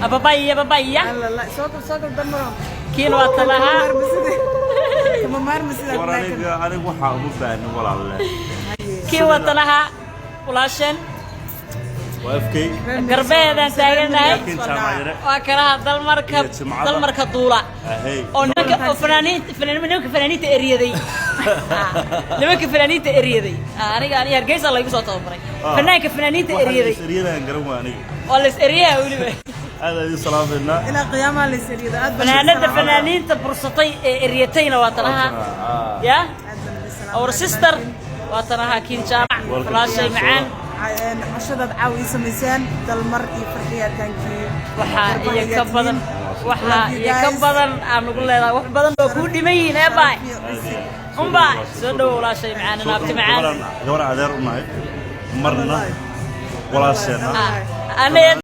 Ababaya, ababaya. Alla, soo gal, soo gal, Dalmaro. Kiin waa talahaa. Kama maarma sida. War aniga waxaa ugu baahni, walaalle. Kiin waa talahaa, walaasheen. Waa afkay. Garbeedaan taagannahay. Laakiin jaamacadare. Waa kalaha Dalmarka. Iyo Jimcada. Dalmarka duula. Ahey. Oo nimanka oo fanaaniinta nimanka fanaaniinta eryaday. Nimanka fanaaniinta eryaday. Aniga Hargeysa laygu soo tababaray. Fanaanka fanaaniinta eryaday. Eryadan garan waa aniga. Waa la is eryaha weliba. Aad idin salaameynaa. Ilaa qiyaamaha la isariida aad baan. Fanaanada fanaaniinta bursatay ee eryatayna waa talaha ya Aad baan idin salaamay. Our sister waa tanaha, Kiin Jaamac, walaashay macaan. Cashadaad caawa ii samaysaan, Dalmar iyo Farxiya, thank you. Waxaa iyo ka badan, waxaa iyo ka badan aan ugu leedahay, wax badan oo kuu dhiman yihiin eebaay unbaa. Soo dhowo, walaashay macaan, naabti macaan. Gabar adeer u nahay, marna walaasheena. Ana.